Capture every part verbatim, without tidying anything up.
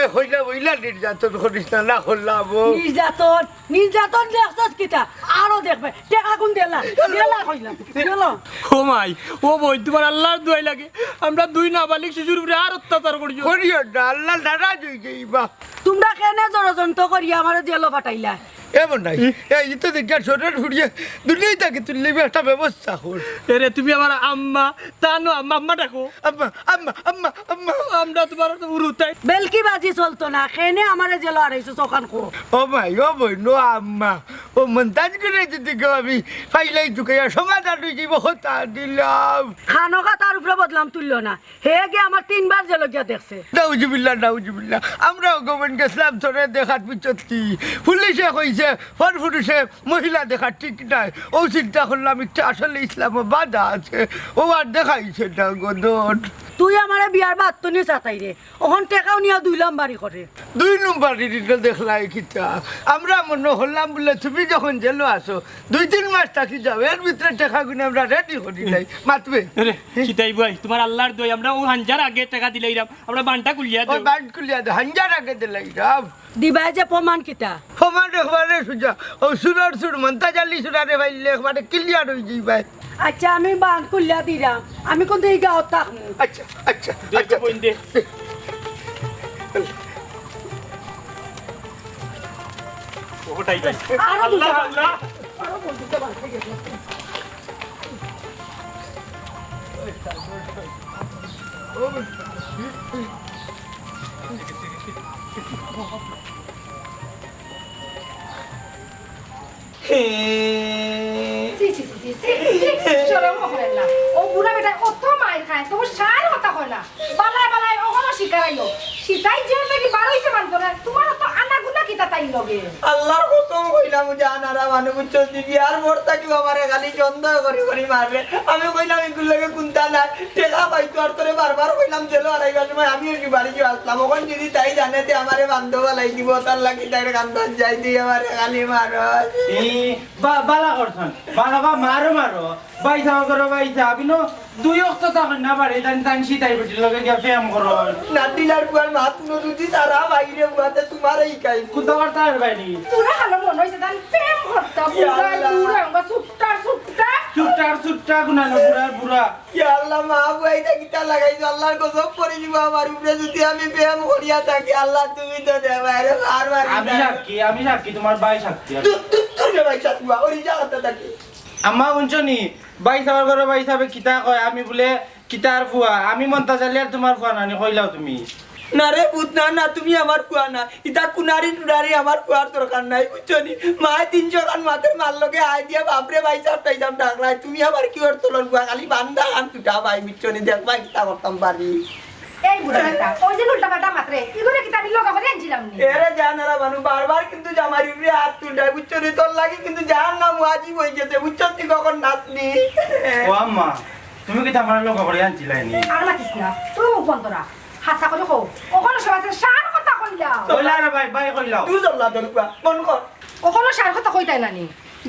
এ, কইলাম, অইলা নির্যাতন করিস না, না করলাম ও। নির্যাতন, নির্যাতন দেখছস কিতা? আরো দেখবে, টেকা কুন দিলা? দিলা কইলাম, দিলা। ও মাই, ও বইন, তুমার আল্লার দোয়াই লাগে, আমরা দুই নাবালিগ শিশুর উপরে আর অত্যাচার করিও। করিও না, আল্লা নারাজ অইযাইবা। তুমরা কেনে ষড়যন্ত্র করিয়া আমারে জেলো পাঠাইলা? এমন নাই। এই তো দেখিয়া শরীর ফুরিয়ে দুনিয়াই তাকে তুললে একটা ব্যবস্থা কর। এরে, তুমি আমার আম্মা, তা নো আম্মা, আম্মা ডাকো। আম্মা, আম্মা, আম্মা, আম্মা। আমরা তুমার তো উরুতাই। বেলকি বাজি চলতো না, কেনে আমারে জেলো আড়াইছো চকান কো। ও ভাই, ও বইন, ও আম্মা, ও মন্তাজ করে যদি কেউ আমি ফাইলাই ঢুকাইয়া সমাধান অইযাইব, কথা দিলাম। খানো খাতার উপরে বদনাম তুললো না। হে গিয়া আমার তিনবার জেলো গিয়া দেখছে। নাউজুবিল্লাহ, নাউজুবিল্লাহ। আমরাও গভর্নমেন্ট গেছিলাম তোরে দেখাত বুঝছত কি? পুলিশে কইছে, পরপুরুষে মহিলা দেখা ঠিক নাই। ও চিন্তা করলাম, একটা আসলে ইসলামে বাধা আছে। ও আর দেখাইছে না গদন। তুই আমারে বিয়ার বাদ তো নিয়ে চাতাই রে। অখন টেকাও নিয়া দুই লাম্বারি করে। দুই নম্বর রিডিংটা দেখলাই কিতা? আমরা মনে করলাম বলে তুমি যখন জেলো আছো, দুই তিন মাস থাকি যাও, এর ভিতরে টেকা গুনে আমরা রেডি করি নাই। মাতবে? এরে, সিতাই ভাই, তুমার আল্লার দোয়াই, আমরা ও হাঞ্জার আগে টেকা দিলাইরাম, আমরা বান্ডটা খুলিয়া ওই দেও। বান্ড খুলিয়া দে, হাঞ্জার আগে দিলাইরাম। দিবায় যে প্রমাণ কিতা? প্রমাণ একবারে সুজা, ও সুরর সুর, মন্তাজ আলী সুরারে পাইলে একবারে ক্লিয়ার অইযাইবায়। আচ্ছা, আমি বান্ড খুলিয়া দিরাম, আমি কিন্তু এই গাঁওত থাকমু। আচ্ছা, আচ্ছা, দে, আচ্ছা। বইন, দে। ওটাই ভাই। আরো আল্লাহ, দুইটা। আল্লাহ। ছি, ছি, ছি, ছি, ছি, ছি, শরম করে না। ও বুড়া বেটা অত মাইর খায়, তবু সার কথা কয় না। বালায় বালায় অখনো শিকারাইও। সিতাই যে থাকি বার অইছে মানতো না, তুমার অত আনাগুনা কিতা তাইর লগে? আল্লার কসম কইলাম, জান আরা মানু বুঝছো, দিবি আর মোর থাকিও আমারে খালি সন্দেহ করি করি মারবে। আমি কইলাম, "ইগুর লগে কুন্তা নাই, টেকা পাইতো।" আর তোরে বারবার কইলাম, জেলো আড়াইবার সময় আমিও কি বাড়ি গিয়া আসলাম। অখন যদি তাই জানে, তে আমারে বান্ধব বালাই দিব, তার লাগি তাইর কান্দাত যাই, তুই আমারে খালি মারস। ই, বা-, বালা করছন, বালা বা মারো মারো। ভাই সাহেব করো, ভাই সাহেব, ইনো দুই অক্ত তখন না পারে, তান, তান সিতাই বেটির লগে গিয়া প্রেম করো। নাতিলার পুয়ার মাত নো যদি সারা বাইরে বুয়াতে তুমারে ইকাই। কুন্তা করতা আর বাইরে? পুরা হালো মনে অইছে তান প্রেম করতা, ইয়া পুরা, আল্লাহ। পুরা, আমরা সুট্টা, সুট্টা। সুট্টা, সুট্টা, গুনানো, পুরা, পুরা। ইয়া আল্লাহ, মা বুয়াইটা কিতা লাগাইছো? আল্লার গজব পড়ি দিব আমার উপরে যদি আমি প্রেম করিয়া থাকি। আল্লাহ, তুমি তো দেবায় রে, বারবার আমি ইকাই। সাক্ষী, আমি সাক্ষী, তুমার ভাই সাক্ষী। দূর, দূর, দূর রে ভাই, সাথ বুয়া, ওরি যা কথা থাকি। আম্মা, হুনছো নি? ভাই সাহেবর ঘরো ভাই সাহেবে কিতা কয়, আমি বুলে কিতার ফুয়া? আমি মন্তাজ আলী আর তুমার ফুয়া নানি, কইলাও তুমি। না রে পুত, না, না, তুমি আমার ফুয়া না। ইতা কুনারি টুনারি আমার ফুয়ার দরকার নাই, বুঝছো নি? মায় তিনশো খান মাতের মার লগে আই দিয়া বাপরে ভাই সাহেব টাই সাহেব ডাকরায়। তুমি আমার কিওর তলর ফুয়া, খালি বান্দা খান দুটা ভাই, বুঝছো নি? দেখবায় কিতা করতাম পারি। এই বুড়া বেটা, ওই যে উল্টা পাল্টা মাতরে, ইগুরে কিতা আমি লগা করি আনছিলাম নি? এরে জান আরা মানু, বারবার কিন্তু জামাইর উপরে হাত তুলরায়, বুঝছো নি? তোর লাগি কিন্তু জাহান্নাম ওয়াজিব অই গেছে, বুঝছো নি? কখন নাচনি? ও আম্মা, তুমি কিতা আমারে লগা করি আনছিলায় নি? আর মাতিস না, তুই মুখ বন্ধ রাখ। হাছা করি কও, অখনো সময় আছে, সার কথা কইলাও। কইলা রে ভাই, ভাই কইলাও। তুই জল্লা দরুয়া, মন কর। অখনো সার কথা কইতায় না নি?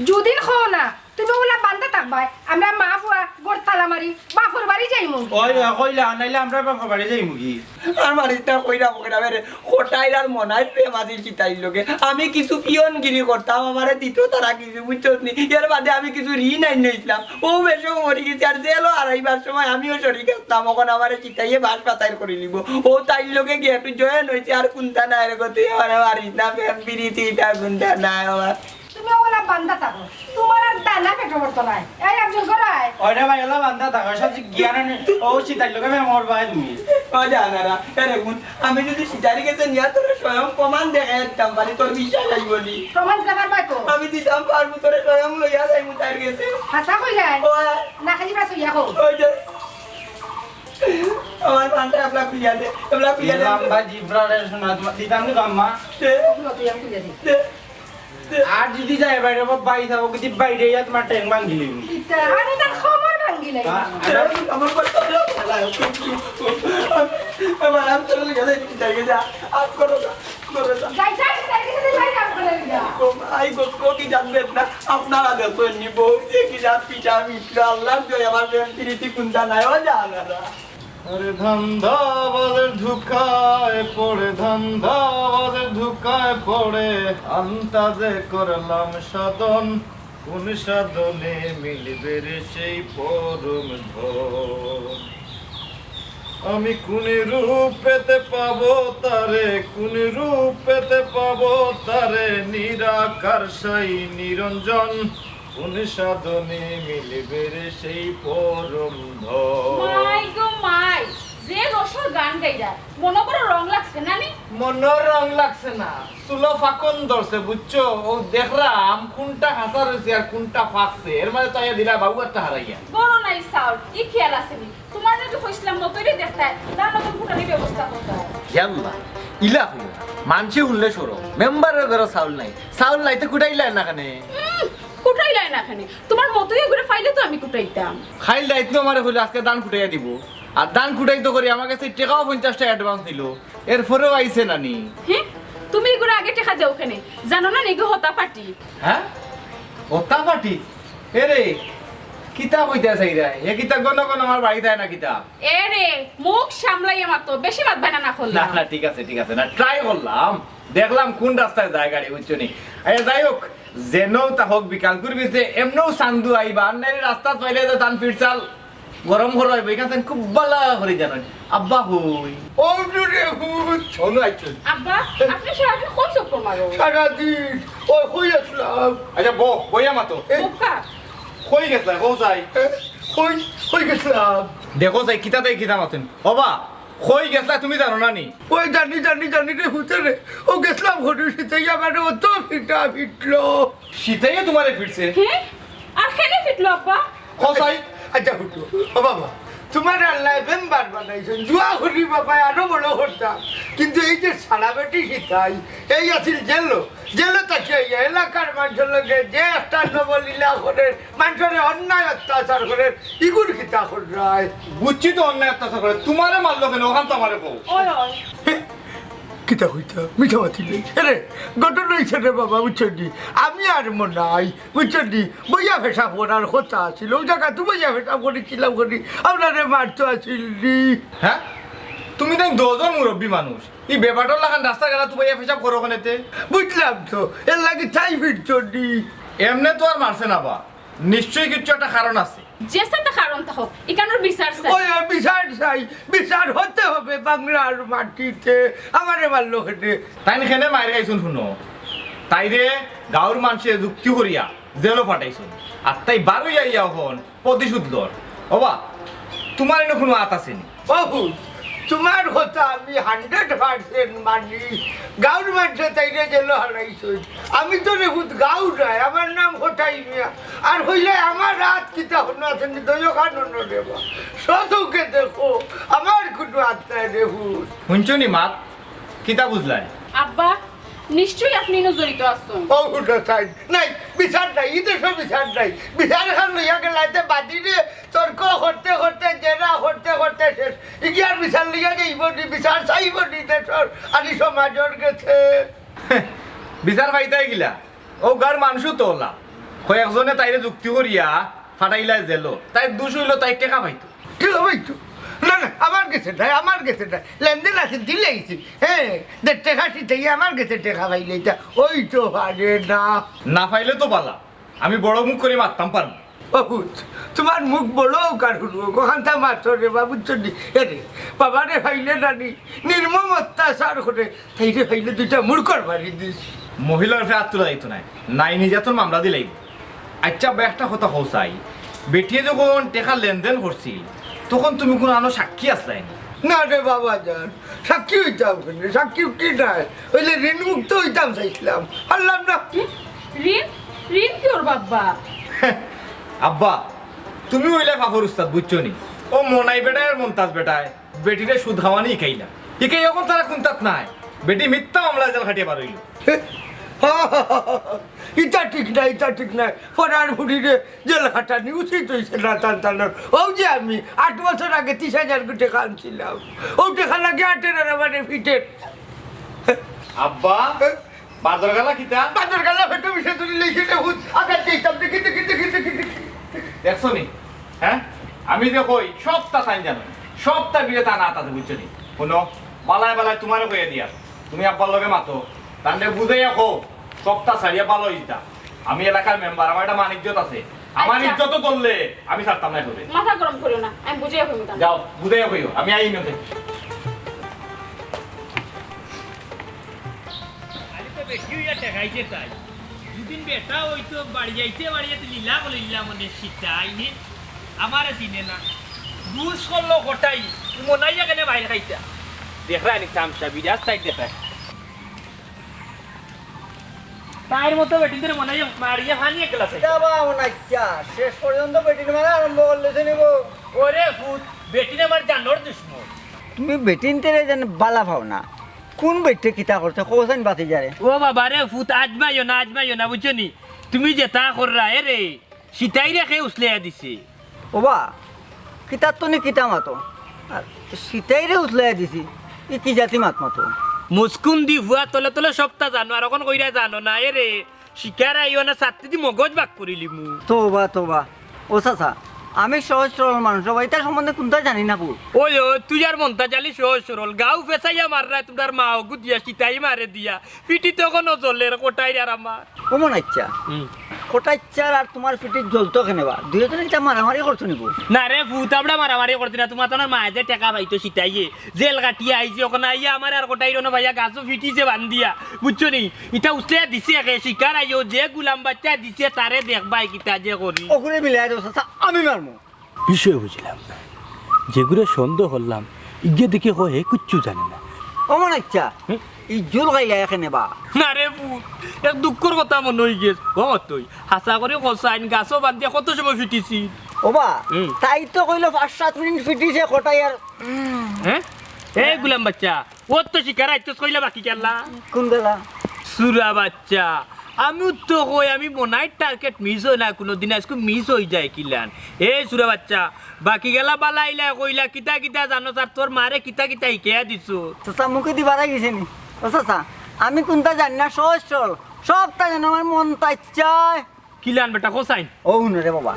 যুদিন কও না, তুমি অলা বান্দা থাকবায়, আমরা মা ফুয়া ঘর তালা মারি বাপর বাড়ি যাইমু। ওই, ওই, কইলা, নাইলে আমরা বাপর বাড়ি যাইমু কি? আর মারিস না, কইরা বকরা বেরে, কটাইর আর মনাইর প্রেম আছিল সিতাইর লগে। আমি কিছু পিয়নগিরি করতাম, আমারে দিত তারা কিছু, বুঝছস নি? এর বাদে আমি কিছু ঋণ আইন নিছিলাম। ও বেশক মরি গেছে, আর জেলো আড়াইবার সময় আমিও শরিক আছলাম। অখন আমারে সিতাইয়ে বাস পাতাইর করি নিব। ও তাইর লগে গিয়া একটু জয়েন অইছে, আর কুন্তা নাই রে গো, তুই আমারে মারিস না, প্রেম পিরিতি ইতা কুন্তা নাই আমার। তুমি অলা বান্দা থাকো, তুমার আর দানা পেটো পড়তো নায়। এই আব্দুল গরাই। ওরে ভাই, অলা বান্দা থাকো, সব জ্ঞান নেই। ও সিতাইর লগে প্রেম করবায় তুমি। ও জান আরা, এরে হুন, আমি যদি সিতাইর গেছে নিয়া তোরে স্বয়ং প্রমাণ দেখাই দিতাম পারি, তোর বিশ্বাস অইবো নি? প্রমাণ দিতে পারবায় তো? আমি দিতাম পারমু, তোরে স্বয়ং লইয়া যাইমু তাইর গেছে। হাছা কইলায়? ও। না খালি বাস অইয়া কও। ওই যে, আমার পান্তা এবলা খুলিয়া দে, এবলা খুলিয়া দে। লম্বা জিব্রা রে শোনা, তোমার দিতাম নি আম্মা? দে। ওগুলো তুই আমি খুলিয়া দিই। দে। আর যদি যায় বাইরে, বাবা, বাইরে যাবো, যদি বাইরে ইয়া তোমার ট্যাং ভাঙ্গি লইবি। ইতা, আমি তার কোমর ভাঙ্গি লইবি। হ্যাঁ? আমার, আমার, আমার, আমার, আমার, আমি তোর লগে যাই, যাই, যা। আর করো না, করো না। যাই, যাই, যাই, যাই, যাই, যাই। ও ভাই গো, কি জানবেন না, আপনারা দেখবেন নি, বউ যে কি জাত পিঠা মিঠলো, আল্লাহর দয়া, আমার প্রেম প্রীতি কোনটা নাই, ও জানারা। আরে ধান্দাবাজের ধোঁকায় পড়ে, ধান্দাবাজের ধোঁকায় পড়ে, আন্তাজে করলাম সাধন, কোন সাধনে মিলবে রে সেই পরম ধন। আমি কোন রূপেতে পাবো তারে, কোন রূপেতে পাবো তারে, নিরাকার সাই নিরঞ্জন, কোন সাধনে মিলবে রে সেই পরম ধন। মাই গো মাই, যে রসর গান গাইরা, মনো করো রং লাগছে না নি? মনো রং লাগছে না, চুলো ফাকন ধরছে, বুঝছো? ও দেখরাম কোনটা হাছা রইছে আর কোনটা ফাকছে, এর মাঝে তো আইয়া দিলা বাবু একটা হারাইয়া। বড় নাই চাউল, ই খেয়াল আছে নি? তোমার যদি কইছিলাম মতইরে দেখতায়, ধান অখন ফুটানির ব্যবস্থা করতায়। ইয়াল্লা, ইলা কইও না। মানষে হুনলে সরম। মেম্বারর ঘরো চাউল নাই। চাউল নাই তে কুটাইলায় না কেনে? উম, কুটাইলায় না কেনে? তোমার মতই এগুরে পাইলে তো আমি কুটাইতাম। খাইল দায়িত্ব আমারে কইলো আজকে ধান কুটাইয়া দিবো। আর ধান কুটাইতো করি আমার গেছে টেকাও পঞ্চাশ টেকা advance দিলো। এরপরেও আইছে না নি। হে? তুমি এগুরে আগে টেকা দেও কেনে? জানো না নি এগু হতা পার্টি? হ্যাঁ? হতা পার্টি? এরে, কিতা কইতা চাইরায়? হে কিতা ঘন ঘন আমার বাড়িত আয় না কিতা? এরে, মুখ সামলাইয়া মাতো, বেশি মাত বানা না করলে। না, না, ঠিক আছে, ঠিক আছে। না, try করলাম। দেখলাম কোন রাস্তায় যায় গাড়ি, বুঝছো নি? আচ্ছা, যাই হোক, যেনও তা হোক, বিকাল করবি যে এমনেও চান্দু আইবা, আর নাইলে রাস্তাত পাইলে যে ধান ফিরচাল গরম করা অইবো, ইখান খুব ভালা করি জানইন। আব্বা কই? ও রে হুত, শোনো আইছো। আব্বা, আপনি সারাদিন কই চক্কর মারো? সারাদিন ওই কই আছলাম। আচ্ছা, বউ, বইয়া মাতো। এ? বউকা? কই গেছলায়, কও চাই? এ? কই, কই গেছলাম? দেখো চাই, কিতা দেই, কিতা মাতইন। ও বা, কই গেছলায়, তুমি জানো না নি? ওই জানি, জানি, জানি রে হুতে রে। ও গেছলাম ঘড়ি সিতাই, আমারে অত ফিটা ফিটলো। সিতাইয়ে তোমারে ফিটছে? হে? আর কেনে ফিটলো আব্বা? কও চাই। আচ্ছা, হুটো। ও বাবা, তোমারে আল্লায় মেম্বার বানাইছইন। দোয়া করি বাবায় আরো বড় করতা। কিন্তু এই যে সারা বেটি সিতাই, এই আছিল জেলো। জেলো থাকি আইয়া এলাকার মানষর লগে যে একটা নবলীলা করের, মানষরে অন্যায় অত্যাচার করের, ইগুর কিতা কররায়? বুঝছি তো অন্যায় অত্যাচার করে। তোমারে মারলো কেনে? অখান তো আমারে কও। ওই, ওই। কিতা কইতা? মিছা মাতি নেই। আরে, ঘটনা অইছে রে বাবা, বুঝছো নি? আমি আর মনাই, বুঝছো নি? বইয়া পেশাব করার কথা আছিল। ওই জাগাত বইয়া পেশাব করিছিলাম করি। আপনারে মারতো আছিল নি। হ্যাঁ? তুমি তাই দশজন মুরব্বী মানুষ। ই বেবাটর লাখান রাস্তাঘাটে তুবাইয়া পেশাব করো কেনেতে? বুঝলাম তো, এর লাগি তাই ফিরছো নি। এমনে তো আর মারছে না বা, নিশ্চয়ই কিচ্ছু একটা কারণ আছে। যে সাথে কারণ তা হোক, ইখানর বিচার চাই। ওই, ওই, বিচার চাই, বিচার হতে হবে বাংলার মাটিতে। আমারে মারলো কেনে? তাইন কেনে মাইর খাইছইন হুনো, তাইরে গাঁওর মানষে যুক্তি করিয়া জেলো ফাটাইছইন, আর তাই বারইয়া আইয়া অখন প্রতিশোধ লর। ওবা, তোমার ইনো কুনু আত আছে নি? বহুত। তোমার কথা আমি hundred percent মানি। গাঁওর মানষে তাইরে জেলো হারাইছইন। আমি তো রে হুত গাঁও নায়, আমার নাম হটাই মিয়া। আর কইলে আমার আত কিতা হুনো আছে নি, দয়খান হুনো রে বা। সচক্ষে দেখো, আমার কুনু আত নাই রে হুত। হুনছো নি মাত? কিতা বুঝলায়? আব্বা, নিশ্চয়ই আপনি ইনো জড়িত আছইন। ও হুনো চাই, নাই, বিচার নাই, ই দেশো বিচার নাই। বিচার খান লইয়া গেলাইতে বাদী রে, তর্ক করতে করতে, জেরা করতে করতে শেষ। ইগিয়ার বিচার লইয়া যাইবো নি, বিচার চাইবো নি দেশর আনি সমাজর গেছে। বিচার পাইতায় গিলা? ও গাঁওর মানষও তো অলা। কয়েকজনে তাইরে যুক্তি করিয়া ফাটাইলায় জেলো। তাইর দুষ অইলো তাই টেকা পাইতো। টেকা পাইতো? না, না, আমার গেছে নাই, আমার গেছে নাই। লেনদেন আছে, দিলাইছি। হ্যাঁ, দে টেকা সিটাই আমার গেছে টেকা পাইলে ইটা। ওই তো পারে না। না পাইলে তো বালা। আমি বড় মুখ করি মাততাম পারমু। ও হুত, তোমার মুখ বড় অউক আর হুরু অউক, অখানতা মাতো রে বা, বুঝছো নি? এরে, বাবারে পাইলে নানি, নির্মম অত্যাচার করে, তাইরে পাইলে দুইটা মুড়কর মারি দিস। মহিলার উপরে আত তুলা যাইতো নায়, নারী নির্যাতন মামলা দিলাইবো। আচ্ছা আব্বা, একটা কথা কও চাই, বেটিয়ে যখন টেকা লেনদেন করছিল, তখন তুমি কুনু আনো সাক্ষী আছলায় নি? না রে বাবা জান, সাক্ষী অইতাম কেনে? সাক্ষী কি নাই? অইলে ঋণমুক্ত অইতাম চাইছিলাম, পারলাম না। কি? ঋণ? ঋণ কিওর বা আব্বা? আব্বা, তুমি অইলায় ফাফর উস্তাদ, বুঝছো নি? ও মনাই বেটায় আর মন্তাজ বেটায় বেটিরে সুদ খাওয়ানি হিকাইলা। হিকাই অখন তারা কুন্তাত নাই। বেটি মিথ্যা মামলায় জেল খাটিয়া বার অইলো। ইটা ঠিক নায়, ইটা ঠিক নায়। ফরার ফুড়িরে জেল খাটানি উচিত অইছে না তান তানর। অউ যে আমি আট বছর আগে তিশ হাজার টেকা আনছিলাম, অউ টেকা লাগে আটের আর আমারে ফিটের। আব্বা, বাদর গালা কিতা? বাদর গালা হয়তো বিষয় তুলি লিখে দেখুন। আগে দেখতাম, দেখি, দেখি, দেখি, দেখি, দেখি। দেখছো নি? হ্যাঁ? আমি যে কই, সবতা তাইন জানো। সবতা বিয়ে তা না তাতে, বুঝছো নি? হুনো, বালায় বালায় তুমারে কইয়া দিয়া। তুমি আব্বার লগে মাতো। তানরে বুঝাইয়া কও, সবতা ছাড়িয়া ভালা অইতা। আমি এলাকার মেম্বার, আমার একটা মান ইজ্জত আছে। আমার আচ্ছা। ইজ্জত ধরলে আমি ছাড়তাম না তোরে। মাথা গরম করিও না, আমি বুঝাইয়া কইমু তানরে। যাও, বুঝাইয়া কইও, আমি আই ইনো। খালি তো বেটি অইয়া ঠেকাইছে তাই। দুদিন বেটা অইতো বাড়ি যাইতে বাড়ি যাইতে লীলা করিল্লা মনে সিতাই নি। আমারে চিনে না। দুষ করলো কটাই, মনাইয়া কেনে বাইর খাইতা। দেখরা নি তামশা, বিরাট তাই দেখরা। তাইর মতো বেটিন্তরে মনাইয়া মারিয়া ফানি এক গ্লাস। ইটা বা মনাইচ্ছা, শেষ পর্যন্ত বেটিন মারা আরম্ভ করলে শুনিব। ওরে ফুত, বেটিন আমার জানর দুশমন। তুমি বেটিন্তরে যেন বালা পাও না। কোন বেটিয়ে কিতা করছে, কওছাইন বাতি যারে। ও বাবা রে ফুত, আজমাইও না, আজমাইও না, বুঝছো নি? তুমি যেতা কররা, এ রে, সিতাইরে কে উছলাইয়া দিছে। ওবা, কিতার তনে কিতা মাতো? আর সিতাইরে উছলাইয়া দিছি, ই কি জাতি মাত মাতো? মুসকুন দি ফুয়া তলে তলে সবতা জানো, আর অখন কইরা জানো না, এ রে, শিকার আইও না, ছাত্তি দি মগজ বাক করিলিমু। তোবা, তোবা। ও চাচা, আমি সহজ সরল মানুষ, ওবা, ইতার সম্বন্ধে কুন্তা জানি না কু। ওই, ওই, তুই আর মন্তাজ আলী সহজ সরল, গাউ ফেসাইয়া মাররায় তুমরার মা অগু দিয়া, সিতাই মারে দিয়া। পিটি তখনও জ্বলের, কটাইর আর আমার। ও মনাইচ্ছা, হুম। কটাইচ্ছার আর তুমার পিটিত জ্বলতো কেনে বা? দুইওজনে কিতা মারামারি করছো নি বা? না রে ফুত, আমরা মারামারি করছি না, তুমার তানর মায়ে যে টেকা পাইতো সিতাইয়ে, জেল কাটিয়া আইছে, অখন আইয়া আমারে আর কটাইর অনো ভাইয়া গাছো পিটিছে বান্ধিয়া, বুঝছো নি? ইতা উছলে দিছে একে, শিকার আইও, যে গুলাম বাইচ্চা দিছে, তারে দেখবায় কিতা যে করি। অগুরে মিলাই দেও চাচা, আমি মারমু। বিষয় বুঝলাম না। যেগুরে সন্দেহ করলাম, ইগে দেখি কয় হে কিচ্ছু জানে না। ও মনাইচ্ছা, হুম? ই জুল খাইলা এখানে বা? না রে ফুত, এক দুঃখর কথা মনো অইগেছে। ও তুই, হাছা করি কছাইন, গাছো বান্ধিয়া কত সময় পিটিছি। ওবা, হুম। তাই তো কইলো পাঁচ সাত মিনিট পিটিছে কটাই আর। হ্যাঁ? এই গুলাম বাইচ্চা, অত তো শিকার আইতস কইলা বাকি গেলা। কোন গেলা? সুরা বাইচ্চা, আমিউ তো কই, আমি মনাইর target miss অয় না কুনুদিন, আইজকু miss অই যায় কিলান। এই সুরা বাইচ্চা, বাকি গেলা বালা আইলা কইলা, কিতা কিতা জানো আর তোর মারে কিতা কিতা হিকাইয়া দিছো? চাচা, মুখে দি বাড়াই গেছে নি? ও চাচা, আমি কুন্তা জানি না, সহজ সরল। সবতা জানো আমার মন্তাজ চায়। কিলান বেটা, কছাইন? ও হুনো রে বাবা।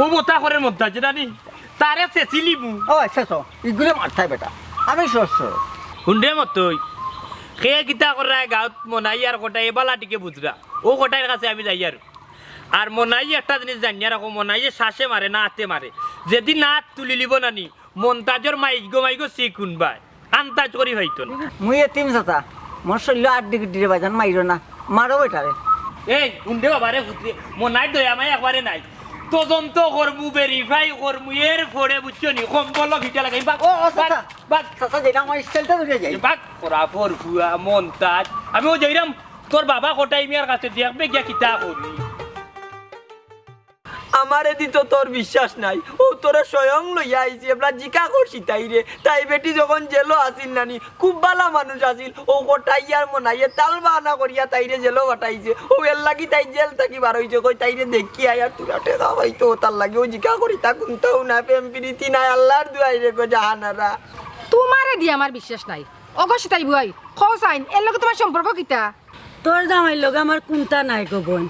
ও বতা করে মন্তাজ জানি, তারে ছেছিলিমু। ও, আচ্ছা, আচ্ছা, ইগুরে মারতায় বেটা। আমি সহজ সরল। হুন রে মতই, কে কিতা কররায় গাউত মনাই আর কটাই এবালা টিকে বুঝরা। ও কটাইর কাছে আমি যাইয়ার। আর মনাই একটা জিনিস জানিয়া রাখো, মনাইয়ে শ্বাসে মারে না আতে মারে। যেদিন আত তুলিলিবো নানি, মন্তাজর মাইগো মাইগো সিক হুনবায়। আন্তাজ করি পাইতো না। মুই এতিম চাচা, মোর শরীলো আড্ডি গুড্ডি রে বাজান, মাইরো না, মারো বেটারে। এই, হুন রে বাবা রে, হুন রে, মনাইর দয়া মায়া একবারে নাই। তদন্ত করমু, verify করমু, এর পরে বুঝছো নি, কম্বলো ভিটা লাগাই। বাক, ও, ও, চাচা, বাক, বাক। চাচা, যাইরাম, আমার স্টাইলটা ধরে যাই। বাক, করা পর ফুয়া, মন্তাজ। আমি ও যাইরাম, তোর বাবা কটাই মিয়ার কাছে দেখবে গিয়া কিতা করি। আমারে দি তো তোর বিশ্বাস নাই। ও তোরে স্বয়ং লইয়া আইছি, এবলা জিকা করছি তাইরে। তাই বেটি যখন জেলো আছিল নানি, খুব বালা মানুষ আছিল। ও কটাইয়ার মনাইয়ে তাল বাহানা করিয়া তাইরে জেলো পাঠাইছে। ও এর লাগি তাই জেল থাকি বার অইছে, কই তাইরে দেখি আই আর তুরা টেকা পাইতো, তার লাগি ও জিকা করি, তা কুন্তাও না, প্রেম প্রীতি নাই, আল্লার দুয়াই রে গো জাহানারা। তুমারে দি আমার বিশ্বাস নাই। ওগো সিতাই বুয়াই, কও চাইন, এর লগে তুমার সম্পর্ক কিতা? তোর জামাইর লগে আমার কুন্তা নাই গো বইন।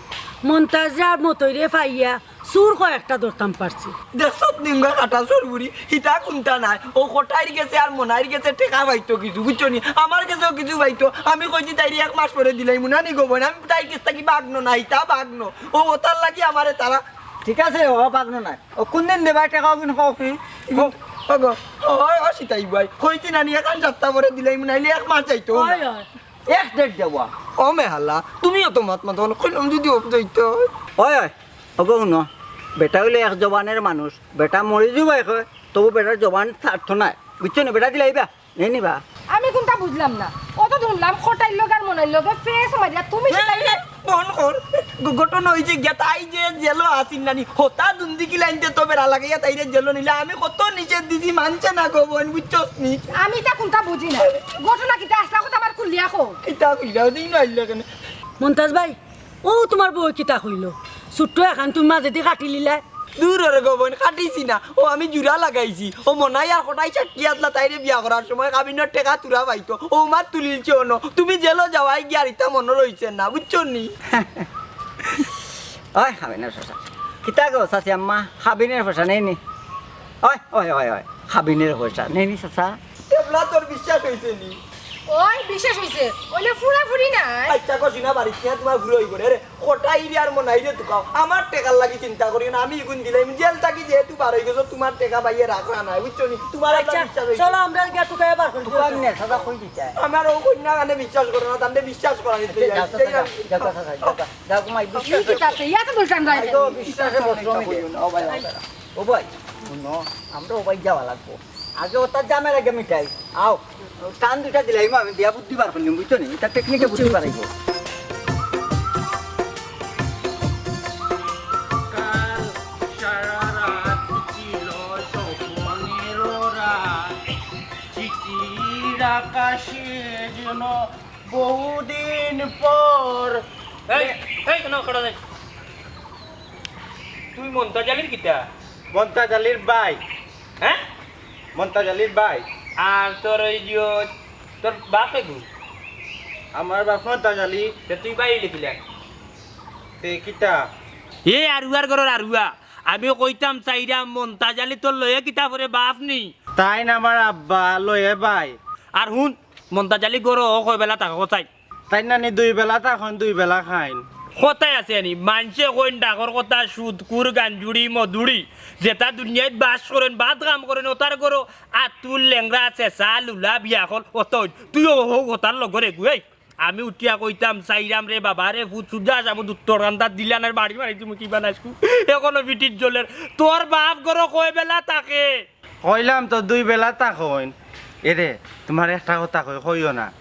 মন্তাজরে আর মতইরে পাইয়া চুর কয়েকটা ধরতাম পারছি। দেখছত নিমগা কাটা চুর বুড়ি, হিতা কুন্তা নাই। ও কটাইর গেছে আর মনাইর গেছে টেকা পাইতো কিছু, বুঝছো নি? আমার গেছেও কিছু পাইতো। আমি কইছি তাইরে এক মাস পরে দিলাইমু নানি গো বইন, আমি তাইর গেছ থাকি বাগনো না, হিতা বাগনো। ও ওতার লাগি আমারে তারা। ঠিক আছে, ও বাগনো নাই। ও কুনদিন দেবায় টেকা অগুন কও কি? ও, ও গো, ও, ও, ও সিতাই ভাই, কইছি নানি এক সপ্তাহ পরে দিলাইমু, নাইলে এক মাস যাইতো না। ওই, ওই। এক ডেট দেওয়া। ও মেহালা, তুমিও তো মাত মাতো না, কইলাম যদি অফ যাইতো। ওই, ওই, ওগো হুনো, বেটা অইলে এক জবানের মানুষ, বেটা মরি যাইবো এক, তবু বেটার জবান ছাড়তো নায়, বুঝছো নি? বেটা দিলাইবা, নেই নিবা। আমি কুনতা বুঝলাম না, অত হুনলাম কটাইর লগে আর মনাইর লগে ফেস মারিয়া তুমি না, সিতাই না, বন্ধ কর। ঘ-, ঘটনা অইছে গিয়া তাই যে জেলো আছিল নানি, হতা দুন্দি কি লাইনতে তো বেড়া লাগাইয়া তাইরে জেলো নিলা, আমি কত নিষেধ দিছি, মানছে না গো বইন, বুঝছস নি? আমি ইতা কুনতা বুঝি না। ঘটনা কিতা আসলা কথা আমার খুলিয়া কও। কিতা খুলিয়া দিন আইলা কেন? মন্তাজ ভাই, ও তুমার বউ কিতা কইলো? ছোট্ট এখান তুমি মাঝেদি কাটিলিলায়। দূর অরে গো বইন, কাটিছি না। ও আমি জুড়া লাগাইছি। ও মনাই আর কটাই সাক্ষী আছলা তাইরে বিয়া করার সময় কাবিনর টেকা তুরা পাইতো। ও মাত তুলিলছে অনো। তুমি জেলো যাওয়ায় গিয়া আর ইতা মনো রইছে না, বুঝছো নি? ওই কাবিনর পয়সা। কিতা গো চাচি আম্মা, কাবিনর পয়সা নেইনি? ওই, ওই, ওই, ওই, কাবিনর পয়সা নেইনি চাচা? এবলা তোর বিশ্বাস অইছে নি? ওই বিশ্বাস অইছে, অইলে ফুরাফুরি নাই। আচ্ছা, কষি না বাড়িত কিনা তুমার ফুরা অইব রে। রে, কটাইরে আর মনাইরে তুকাও। আমার টেকার লাগি চিন্তা করিও না, আমি ইগুন দিলাইমু। জেল থাকি যেহেতু বার অই গেছো, তুমার টেকা বাইয়ে রাখরা নাই, বুঝছো নি? তুমার আল্লাহ আচ্ছা, বিশ্বাস অইছে। চলো আমরা গিয়া তুকাইয়া বার করি। তুকাও নে, চাচা কই দিতে? আমার ও কইন্যা কানে বিশ্বাস করে না, তানরে বিশ্বাস করা নিতে যাও, যাও, যাও, যাও, যাও, যাও, যাও, ঘুমাই, বিশ্বাস কি আছে। ইয়া তো বুঝলাম না। এই তো বিশ্বাসে বসলো আমি। ও ভাই, ও ভাই। ও ভাই, হুনো, আমরা ও ভাই যাওয়া লাগবো। আগে ওটা জামের আগে মিটাই। আও, কান দুটা দিলাইমু আমি দিয়া বুদ্ধি বার করিলিমু, বুঝছো নি? ইটা টেকনিকে বুদ্ধি বার অইব। কাল সারা রাত ছিল স্বপ্নের রাত, চিঠির আকাশে যেন বহুদিন পর। এই, এই, কেনে খড়া নাই? তুই মন্তাজ আলীর কিতা? মন্তাজ আলীর ভাই। হ্যাঁ? মন্তাজ আলীর ভাই। আর তোর ওই যে, তোর বাপ এগু? আমার বাপ মন্তাজ আলী। তে তুই ভাই লিখিলে? তে কিতা? এ আরুয়ার ঘরর আরুয়া। আমি কইতাম চাইরাম মন্তাজ আলী তোর লয়ে কিতা পরে বাপ নি? তাইন আমার আব্বা লয়ে ভাই। আর হুন, মন্তাজ আলী ঘরো কয় বেলা থাকো চাই? তাইন নানি দুই বেলা থাকইন, দুই বেলা খাইন। কথায় আছে আনি, মানষে কইন ডাকর কথা সুদকুর, গাঞ্জুড়ি, মদুড়ি, যেটা দুনিয়াত বাস করেন, বাদ কাম করেন, ওতার ঘরো আতুর, লেংড়া, চেঁচা, লুলা, বিয়া কল, অত অইন। তুইও হউ কথার লগর এগু, এই। আমি উঠিয়া কইতাম, চাইরাম রে বাবা রে, ফুত সুজা যাবো দুত্তর কান্দাত দিলানের বাড়ি মারি তুমি কি বানাইছু? এখনো পিঠিত জ্বলের। তোর বাপ ঘরো কয় বেলা থাকে? কইলাম তো দুই বেলা থাকইন। এরে, তুমার একটা কথা কই, কইও না।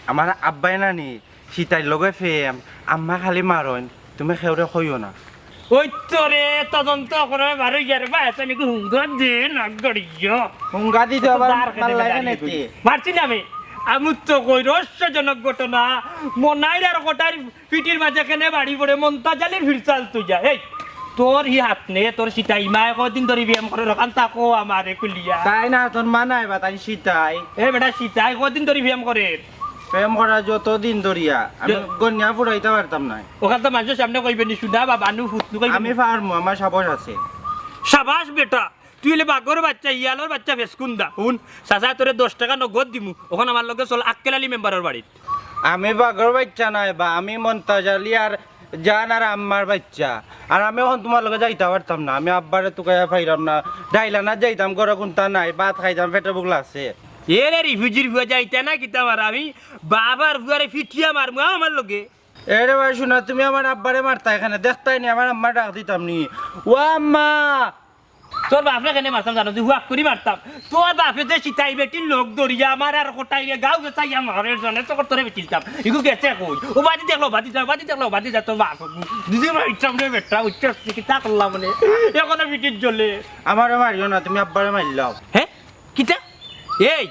আমার আব্বায় নানি, সিতাইর লগে প্রেম, আম্মা খালি মারইন, তুমি কেউরে কইও না। ওই তো রে, তদন্ত করে বারো ইয়ার বা এত নাকি হুঙ্গা দে না গড়িয়া। হুঙ্গা দিতে আবার দাঁড় কেটে মারলাই কেটে কেনে দাঁড়িয়ে তে? মারছি না আমি। আমি তো কই রহস্যজনক ঘটনা। মনাইর আর কটার পিঠির মাঝে কেনে বাড়ি পড়ে মন্তাজ আলীর ফিরচাল তুই যা। এই, তোর ই হাত নে, তোর সিতাই মায় কদিন ধরি ব্যায়াম করে রকান তাকো আমারে কুলিয়া। তাই না, তোর মা নাই বা তাই সিতাই। এ বেটা সিতাই কদিন ধরি ব্যায়াম করে? প্রেম করা যত দিন ধরিয়া আমি যে গনিয়া ফুরাইতে পারতাম না। ওখান তো মানুষের সামনে কইবে নি, শুনা বা বানু ফুতনু কইবে আমি নি। পারমু, আমার সাহস আছে। সাবাস বেটা, তুই অইলে বাঘর বাচ্চা, ইয়ালর বাচ্চা ফেসকুন্দা। হুন, চাচা তোরে দশ টেকা নগদ দিমু, অখন আমার লগে চল আক্কেল আলী মেম্বারর বাড়িত। আমি বাঘর বাচ্চা নায় বা, আমি মন্তাজ আলী আর জান আর আম্মার বাচ্চা। আর আমি অখন তুমার লগে যাইতা পারতাম না, আমি আব্বারে তুকাইয়া পাইরাম না। ডাইলানাত যাইতাম, ঘরো কুন্তা নাই, ভাত খাইতাম, পেটো ভুক লাগছে। এরে রিফিউজির ফুয়া, যাইতা না কিতা মারা, আমি বাবার ফুয়ারে ফিটিয়া মারমু আমার লগে। এরে ভাই শুনা, তুমি আমার আব্বারে মারতায় কেনে, দেখতায় নি আমার আম্মা ডাক দিতাম নি। ও আম্মা! তোর বাপরে কেনে মারতাম জানো? তুই হুয়াক করি মারতাম। তোর বাপে যে সিতাই বেটির লোক ধরিয়া আমার আর কোটাইরে গাঁও গেছাইয়া মারের জনে তো তোরে বেটিলতাম। ইগু গেছে কই? ও বাদি দেখলো, বাদি যা, বাদি দেখলো, বাদি যা, তোর বাপ। দিদি মারতাম রে বেটা, উচ্চ কিতা করলাম মানে। এখনো পিঠিত জ্বলে। আমারে মারিও না, তুমি আব্বারে মারিলাও। হ্যাঁ? কিতা? এই,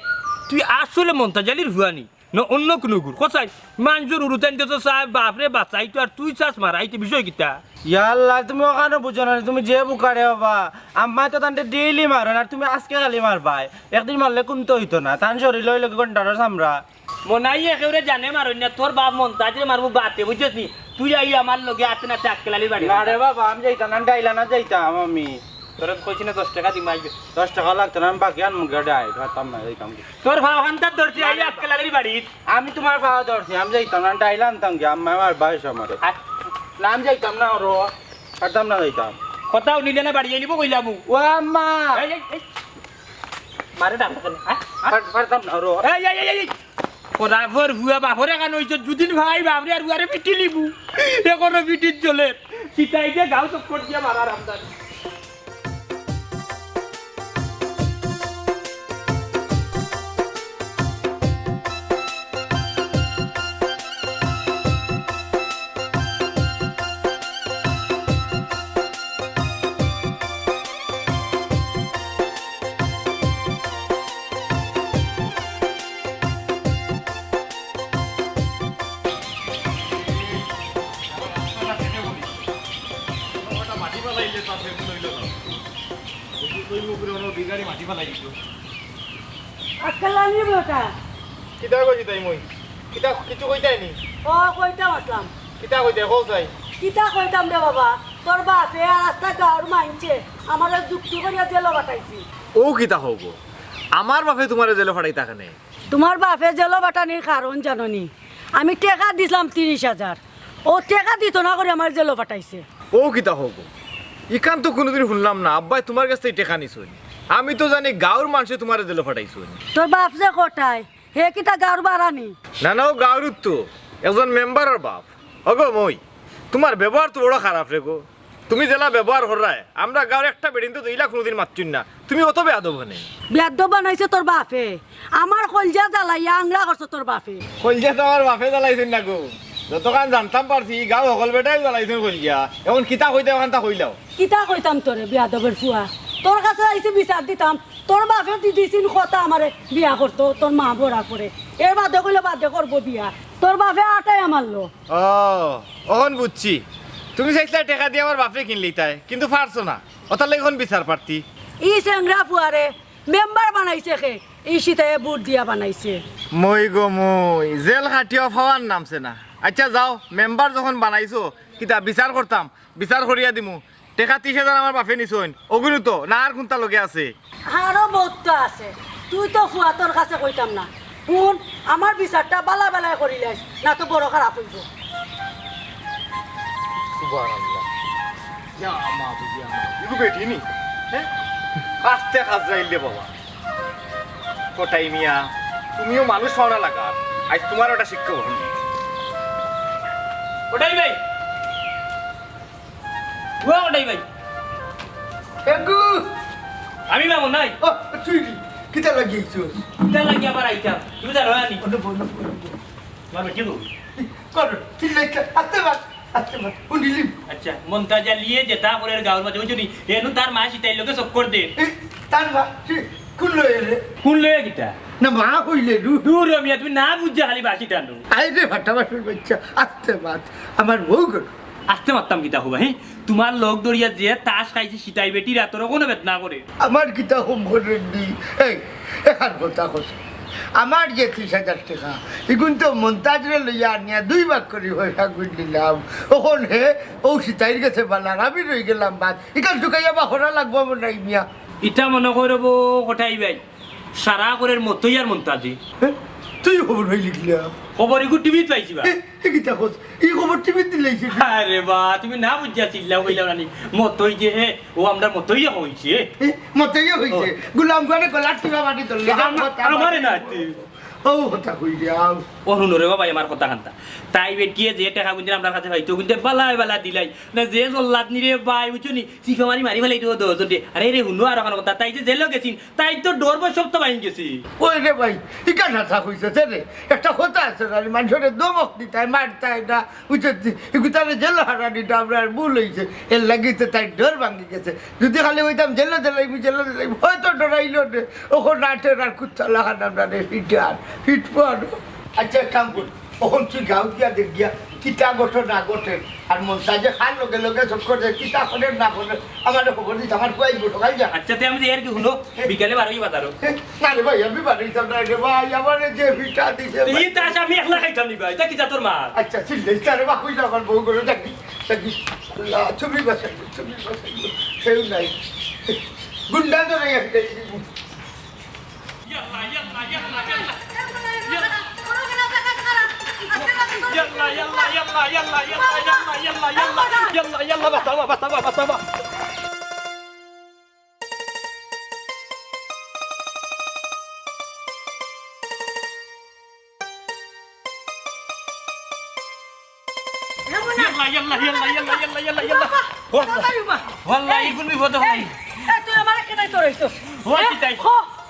তুই আসলে মন্তাজ আলীর ফুয়া নি? না অন্য কুনু গুর? কসাই, মানষর উরুতাইন তো চায় বাপরে বাঁচাইতো, আর তুই চাস মারাইতে, বিষয় কিতা? ইয়া আল্লাহ, তুমি অখানো বুঝো না, তুমি যে বুকারে বাবা, আম্মায় তো তানরে ডেইলি মারইন, আর তুমি আজকে খালি মারবায়, একদিন মারলে কুন্তা অইতো না, তান শরীল অইলো কি গন্ডারর চামড়া। মনাইয়ে কেউরে জানে মারইন না, তোর বাপ মন্তাজরে মারমু বাতে, বুঝছস নি? তুই আই আমার লগে আতে নাতে আক্কেল আলীর বাড়ি। না রে বাবা, আমি যাইতাম না, ডাইলানাত যাইতাম আমি। তোরে কইছি না দশ টেকা দিমু আইবে। দশ টেকা লাগতো না, আমি বাকি আনমু গিয়া ডাইল, পারতাম না, যাইতাম কি। তোর ভাও হান্তার ধরছি, আই আক্কেল আলীর বাড়িত। আমি তুমার ভাও ধরছি, আমি যাইতাম না, ডাইল আনতাম গিয়া, আম্মায় মারবা আমারে। আ- না, আমি যাইতাম না, রো, পারতাম না যাইতাম। কথাও নিলে না, বাড়ি আইলিব কইলাম। ও আম্মা! এই, এই, এই। মারে ডাক কেনে? হ্যাঁ? হ্যাঁ? পার-, পারতাম না, রো। এই, এই, এই, এই, এই। ওরা ফর ফুয়া বাপরে কান অইছে, দুদিন ভাই বাপরে আর ফুয়ারে পিটিলিবু। এখনো পিঠিত জ্বলে। সিতাই যে গাঁও চক্কর দিয়া মারার আমদানি। আজকাল আনি বেটা। কিতা কইছি তাই মই? কিতা কিছু কইতায় নি? ও কইতাম আসলাম। কিতা কইতায় কও চাই? কিতা কইতাম রে বাবা, তোর বাপে আর আস্তা গাঁওর মাইনষে আমারে যুক্তি করিয়া জেলো পাঠাইছে। ও কিতা কও গো? আমার বাপে তুমারে জেলো পাঠাইতা কেনে? তুমার বাপে জেলো পাঠানির কারণ জানো নি? আমি টেকা দিছলাম তিরিশ হাজার, ও টেকা দিতো না করি আমারে জেলো পাঠাইছে। ও কিতা কও গো? ইখান তো কুনুদিন হুনলাম না, আব্বায় তুমার গেছ থাকি টেকা নিছইন। আমি তো জানি গাঁওর মানষে তুমারে জেলো পাঠাইছইন। তোর বাপ যে কটায়, হে কিতা গাঁওর বাড়া নি? না না, ও গাঁওর তো, একজন মেম্বারর বাপ। ওগো মই, তুমার ব্যবহার তো বড় খারাপ রে গো। তুমি যেলা ব্যবহার কররায়, আমরা গাঁওর একটা বেটিন্তে তো ইলা কুনুদিন মাতছইন না। তুমি অত বেয়াদব কেনে? বেয়াদব বানাইছে তোর বাপে। আমার কইলজা জ্বালাইয়া আংরা করছে তোর বাপে। কইলজা তো আমার বাপে জ্বালাইছইন না গো। যতখান জানতাম পারছি, গাঁওর হকল বেটায় জ্বালাইছইন কইলজা। এখন কিতা কইতায় অখানতা কইলাও। কিতা কইতাম তোরে, বেয়াদবর ফুয়া? তোর কাছে আইছি বিচার দিতাম। তোর বাপে দি দিছইন কথা আমারে বিয়া করতো, তোর মা মরার পরে। এর বাদে কইলো বাদে করবো বিয়া। তোর বাপে আটাইয়া মারলো। ও, অখন বুঝছি। তুমি চাইছলায় টেকা দি আমার বাপরে কিনলিতায়, কিন্তু পারছো না। অতার লাগি অখন বিচার প্রার্থী। ই চেংরা ফুয়ারে মেম্বার বানাইছে কে? ই সিতায় ভোট দিয়া বানাইছে। মই গো মই, জেল খাটিয়াও পাওয়ার নামছে না। আইচ্ছা যাও, মেম্বার যখন বানাইছো, কিতা বিচার করতাম, বিচার করিয়া দিমু। টেকা তিশ হাজার আমার বাপে নিছইন, অগুইন তো না আর কুনতা লগে আছে? আরো বউততা আছে, তুই তো ফুয়া, তোর কাছে কইতাম না। হুন, আমার বিচারটা বালা বালায় করিলাইস, না তো বড় খারাপ অইবো। সুবহানাল্লাহ। ইয়া মাবুদ, ইয়া মাবুদ। ইগু বেটি নি? হ্যাঁ? আস্তে খাজরাইল রে বাবা। কটাই মিয়া, তুমিও মানুষ পাওনা লাগা। আইজ তুমার একটা শিক্ষা গ্রহণ। কটাই ভাই। ও কটাই ভাই। এগু। আমি বাবু নাই। ও, তুই নি? কিতা লাগি আইছস? কিতা লাগি আবার আইতাম? তুমি জানো না নি? অন্য বউ, অন্য বউ, অন্য বউ। তোমার বেটি গো। কর, তুই লেখা, আস্তে মাত, আস্তে মাত, হুনিলিম। আচ্ছা, মন্তাজ আলিয়ে যেতা করের গাঁওর মাঝে, বুঝছো নি? এনু তার মা সিতাইর লগে চক্কর দে। এ, তার মা, তুই কোন লয়ে রে? কোন লয়ে কিতা? না, মা কইলে নু। দূর ও মিয়া, তুমি না বুঝছো খালি বাঁশি টানো। আরে ফাটা বাসুর বাচ্চা, আস্তে মাত, আমার বউ গো। আস্তে মাততাম কিতা কইবা, হে? তুমার লগ ধরিয়া যে তাস খাইছে সিতাই বেটির আতর অখনো বেদনা করে। আমার কিতা কম করের নি? এই, এখান কথা কস। আমার যে তিশ হাজার টেকা, ইগুন তো মন্তাজরে লইয়া আনিয়া দুই ভাগ করি পয়সা গুন নিলাম। অখন হে অউ সিতাইর গেছে বালা, আমি রই গেলাম বাদ। ইখান চুকাইয়া বা করা লাগবো আমার নাই মিয়া। ইটা মনো করবো কটাই ভাই। সারা করের মতই আর মন্তাজি। হে? তুই খবর পাইলি কিলা? খবর ইগু টিভিত পাইছি বা। এ, এ কিতা কস? ই খবর টিভিত দিলাইছে? আরে বা, তুমি না বুঝিয়া চিল্লাও কইলাও নানি। মতই যে, হে, ও আমরার মতই কইছে। এ, মতই কইছে? ও। গুলাম খানে গলার টিপা মাটি ধরলে। আমা-, কথা আমারে মাটি না তুই। ও কথা কই যাও। ও হুনো রে বাবা, আমার কথা খান্তা। তাই বেটিয়ে যে টেকা গুনতে আমরার কাছে পাইতো, গুনতে বালায় বালা দিলাই। না যে জল্লাদ নি রে ভাই, বুঝছো নি? চিপা মারি মারি ফেলাই দিব দশ জনকে। আরে রে, হুনো আর অখান কথা। তাই যে জেলো গেছিন, তাই তো ডর ভয় সব তো বাইন গেছে। ওই রে ভাই, ইখান হাছা কইছে রে। একটা কথা আছে না, মানষরে ধমক দিতায়, মারতায় না, বুঝছস? ইগুতারে জেলো হারানিটা আমরার ভুল অইছে, এর লাগি তো তাইর ডর ভাঙ্গি গেছে। যদি খালি কইতাম জেলো দিলাইমু, জেলো দিলাইমু, হয়তো ডরাইলো নে। অখন নাটের আর কুত্তা লাখান আমরারে ফিটার, ফিট পারো। আচ্ছা, এক কাম কর, অখন তুই গাঁওত গিয়া দেখ গিয়া, কিতা ঘটে না ঘটে। আর মন্তাজে কার লগে লগে চক্কর দে, কিতা করে না করে, আমারে খবর দিস, আমার পুয়াই বসো, খাই যা। আচ্ছা, তে আমি যে আর কি হুনো, বিকালে বারোই বাজারো। এ, না রে ভাই, আমি বাড়ি যাইতাম না রে ভাই, আমারে যে ফিটা দিছে ভাই। ই তাস আমি একলা খাইতাম নি ভাই, ইটা কিতা তোর মা? আচ্ছা, ঠিক আছে, তারে বা কইলা আমার বউ করে ডাকি, ডাকি। আল্লাহ, তুমি বাঁচাইও, তুমি বাঁচাইও, কেউ নাই। গুন্ডা ধরে একটা ইয়াল্লা, ইয়াল্লা, ইয়াল্লা, বাঁচাবা, বাঁচাবা, বাঁচাবা। ইয়াল্লা, ইয়াল্লা, ইয়াল্লা, ইয়াল্লা, ইয়াল্লা, ইয়াল্লা, ইয়াল্লা। বাবা, ওয়াল্লা, বাবা, বাবা। ওয়াল্লা, এই, ইগুন বিপদ এই, হয়। এই, তুই আমারে কেনে ধরাইছস? ও, হ্যাঁ? কিতাই? ক,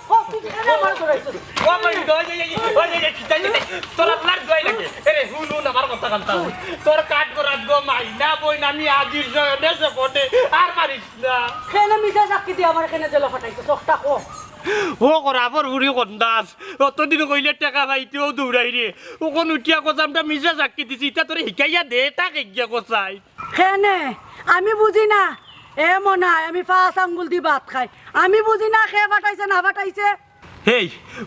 ক, তুই কেনে আমারে ধরাইছস? ও, আমার দোয়া, এই, এই, এই, ওই, এই, এই, কিতাই, কিতাই। তোর আল্লাহর দোয়াই লাগে। এরে, হুন, হুন, আমার কথা কান্তা হুন। তোর কাঠ বরাত গো, মাই না, বই না, আমি আজির জয়, দেশে ফটে, আর মারিস না। কেনে মিছা সাক্ষী দিয়া আমারে কেনে জেলো ফাটাইছস? চোখটা ক। ও, করাবর বুড়ি কন্দাস। অতদিন কইলে টেকা পাইতেও দৌড়াই রে। অখন উঠিয়া কছামটা মিছা সাক্ষী দিছি, ইটা তোরে হিকাইয়া দে, তা কেগিয়া কছাই। কেনে? আমি বুঝি না। এ মনাই, আমি পাঁচ আঙ্গুল দি ভাত খাই। আমি বুঝি না কে ফাটাইছে না ফাটাইছে। হেই,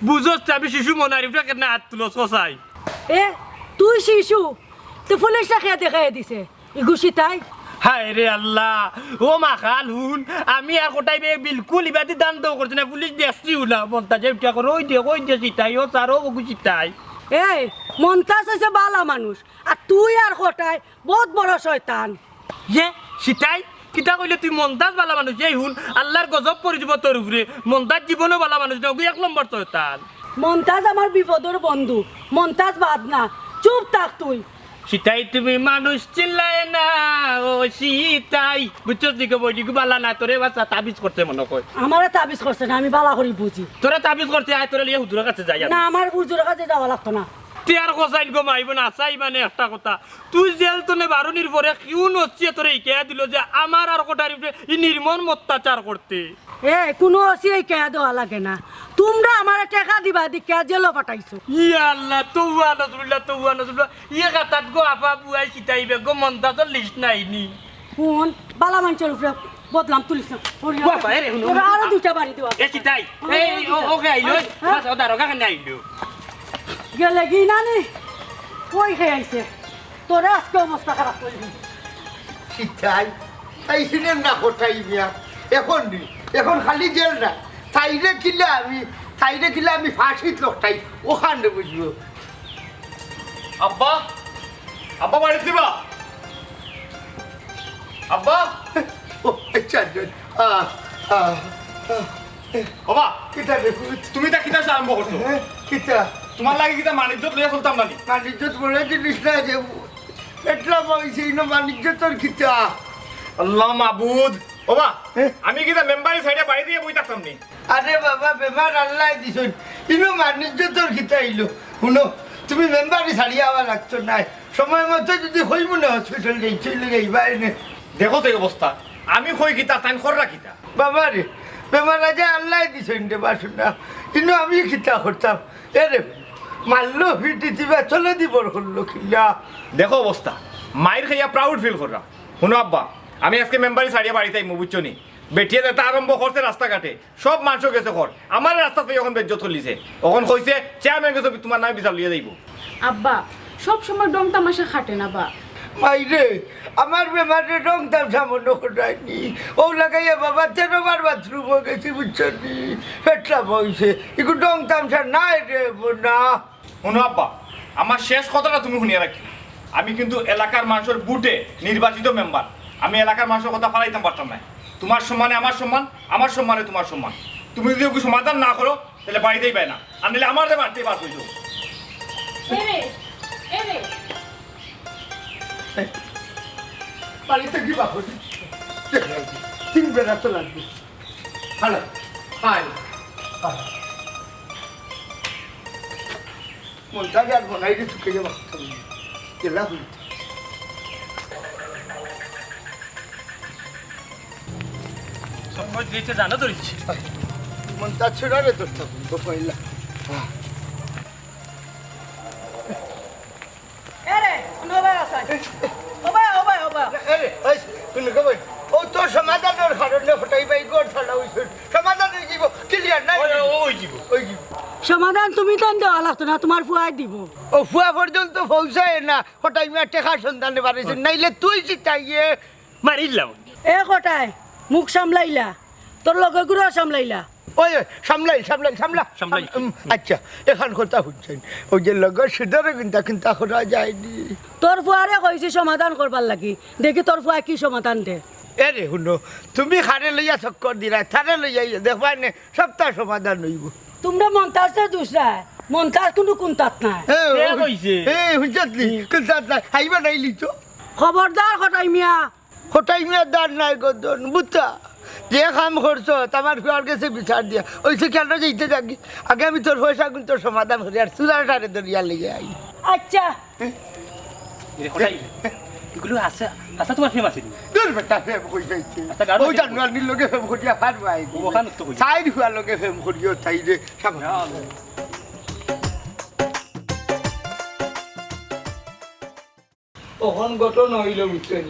বুঝস তে আমি শিশু মনাইর উপরে কেনে আত তুলস কছাই? এ, তুই শিশু, তুই পুলিশরে কে দেখাই দিছে? ইগু সিতাই? হায় রে আল্লাহ, ও মাখাল হুন, আমি আর কটাই বে বিলকুল ইবাদি দান দৌ করছি না, পুলিশ দেখছি উলা, মন্তাজে উঠা করে, ওই দে, ওই দে সিতাই, ও তার ও বগু সিতাই। এই, মন্তাজ হইছে বালা মানুষ, আর তুই আর কটাই বহুত বড় শয়তান। ইয়ে, সিতাই? কিতা কইলে তুই? মন্তাজ বালা মানুষ, এই হুন, আল্লাহর গজব পড়ি দিব তোর উপরে। মন্তাজ জীবনও বালা মানুষ না, ওগু এক নম্বর শয়তান। মন্তাজ আমার বিপদর বন্ধু, মন্তাজ বাদ না, চুপ থাক তুই। সিতাই তুমি মানুষ চিল্লায় না, ও সিতাই। বুঝছস নি গো বইনি, গু বালা না, তোরে বাচ্চা তাবিজ করছে মনে কয়। আমারে তাবিজ করছে না, আমি বালা করি বুঝি। তোরে তাবিজ করছে, আয় তোরে লিয়ে হুজুরের কাছে যাই আমি। না, আমার হুজুরের কাছে যাওয়া লাগতো না। তে আর কছাইন গো মাইব না, চাই মানে একটা কথা। তুই জেল তনে বারনির পরে কিউ নসিয়ে তোরে ইকাইয়া দিল যে আমার আর কটার উপরে ই নির্মম অত্যাচার করতে? এ, কুনু ওসিয়ে ইকাইয়া দেওয়া লাগে না। তুমরা আমারে টেকা দিবা দেখিয়া জেলো ফাটাইছো। ইয়া আল্লাহ, তওবা নজরুল্লাহ, তওবা নজরুল্লাহ। ইয়ে গাতাত গো আফা বুয়াই সিতাই বেগো মন্তাজর লিস্ট নাই নি। হুন, বালা মানষর উপরে বদনাম তুলিস না। ওরে বাবা, এরে হুনো, তোরা আরো দুইটা বাড়ি দেওয়া। এ সিতাই, এই, ও, ওকে আইলো, হ্যাঁ? বাস, ও দারোগা কেনে আইলো? গেলে কি নানি? কই খেয়ে আইছে? তোরে আজকে অবস্থা খারাপ করি দিবি। সিতাই, তাই ছিলেন না কটাই মিয়া। এখন নি, এখন খালি জেল না। তাইরে কিলা আমি, তাইরে কিলা আমি ফাঁসিত লটাই, ওখানে বুঝবো। আব্বা, আব্বা বাড়িত দিবা? আব্বা? ও, আচ্ছা, আচ্ছা। আহ, আহ, আহ। বাবা, কিতা রে? তুমি তা কিতা আরম্ভ করছো? হ্যাঁ, কিতা? তোমার লাগি কিতা মানিজ্জত লইয়া চলতাম না নি? মানিজ্জত বড় জিনিস না যে, পেটলা পাইছে, ইনো মানিজ্জতর কিতা? আল্লাহ মাবুদ, বাবা, হ্যাঁ? আমি কিতা মেম্বারি ছাড়িয়া বাড়ি দিয়া বই থাকতাম নি? আরে বাবা, বেমার আল্লায় দিছইন, ইনো মানিজ্জতর কিতা ইলো? হুনো, তুমি মেম্বারি ছাড়িয়া আওয়া লাগতো নায়। সময় মতো যদি কইমু না হসপিটাল যাইতে অইলে যাইবা এনে। দেখো তো এই অবস্থা, আমি কই কিতা, তাইন কররা কিতা? বাবা রে, বেমার আজা আল্লায় দিছইন রে বাসুনা, ইনো আমি কিতা করতাম? এরে, মারলো ফিটি দিবা, চলে দিবর করলো কিলা? দেখো অবস্থা, মাইর খাইয়া proud feel কররা। হুনো আব্বা, আমি আজকে মেম্বারি ছাড়িয়া বাড়িত আইমু, বুঝছো নি? বেটিয়ে যেতা আরম্ভ করছে রাস্তাঘাটে, সব মানষে গেছে কর। আমারে রাস্তাত পাইয়া অখন বেইজ্জত করিলিছে। অখন কইছে চেয়ারম্যান গেছে তোমার নামে বিচার লইয়া যাইবো। আব্বা, সব সময় ঢং তামাশা খাটে না বা। মাইরে, আমার বেমারে ঢং তামাশা মনো করায়নি। অউ লাগাইয়া বাবা তেরো বার বাথরুমো গেছি, বুঝছো নি? পেটলা পাইছে। ইগু ঢং তামাশা নায় রে, বোনা। হুনো আব্বা, আমার শেষ কথাটা তুমি হুনিয়া রাখিও। আমি কিন্তু এলাকার মানষর ভোটে নির্বাচিত মেম্বার। আমি এলাকার মানষর কথা ফালাইতাম পারতাম নায়। তোমার সম্মানে আমার সম্মান, আমার সম্মানে তোমার সম্মান। তুমি যদি ওকে সমাধান না করো, তাইলে বাড়িত আইবায় না। আর নাইলে আমারে মারতে বার করিও। এরে, এরে। বাড়িত কিবা করি? দেখো, তিন বেলা তো লাগবে। Hello, hi. মন্তাজ আর মনাইরে তুকে যে মারতাম না। গেলা হইতে। সব মজ দিয়েছে জানো তো ইচ্ছে। মন্তাজ ছেড়া রে তোর তো পয়লা। এরে, হুনো ভাই আছাই। ও ভাই, ও ভাই, ও ভাই। এরে, ওই, হুনো গো ভাই। ও তোর সমাধানর কারণে হঠাৎ ভাই গোর থালা হইছে। সমাধান হই যিবো, ক্লিয়ার নাই। ওই, ওই, ওই যিবো। ওই যিবো। সমাধান তুমি তান দেওয়া লাগতো না, তোমার ফুয়ায় দিবো। ও ফুয়া পর্যন্ত পৌঁছায় না, হঠাৎ মিয়া টেকার সন্ধানে বাড়াইছে। নাইলে তুই জিতাইয়ে মারিলাম। এ কটাই, মুখ সামলাইলা, তোর লগে গুরু সামলাইলা। ওই, ওই, সামলাই, সামলাই, সামলা। সামলাই। উম, আচ্ছা, এখান কথা হুনছইন। ওই যে লগর সুদরে কিন্তা কিন্তা করা যায়নি। তোর ফুয়ারে কইছি সমাধান করবার লাগি, দেখি তোর ফুয়া কি সমাধান দে। এরে হুনো, তুমি কারে লইয়া চক্কর দিরায়, তারে লইয়া দেখবায় নে, সবতা সমাধান হইবো। তোমরা মন্তাজরে দুষরায়, মন্তাজ কুনু কুন্তাত নাই। এ, কে ওই, কইছে? এ, হুনছত নি? কুন্তাত নাই, হাইবা নাই লিচো। খবরদার কটাই মিয়া। কটাই মিয়া দার নাই গদন, বুঝতা? যে কাম করছো, আমার ফুয়ার গেছে বিচার দিয়া। ওইসে কেন যাইতে থাকি? আগে আমি তোর পয়সা গুন তোর সমাধান করি, আর চুলার টারে ধরিয়া লইয়া আই। আচ্ছা। এরে কটাই, এগুলো আছে, আচ্ছা তোমার ফেম আছে নি? দূর বেটা, ফেম কই যাইছে? আচ্ছা, গাড়ো ওই আছে। জানোয়ারনির লগে ফেম করিয়া পারবায়। ও, ওখানে তো কই। সাইড ফুয়ার লগে ফেম করিও, তাই রে, সাবাস। অখন ঘটনা হইল বুঝছেন।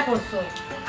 করছো।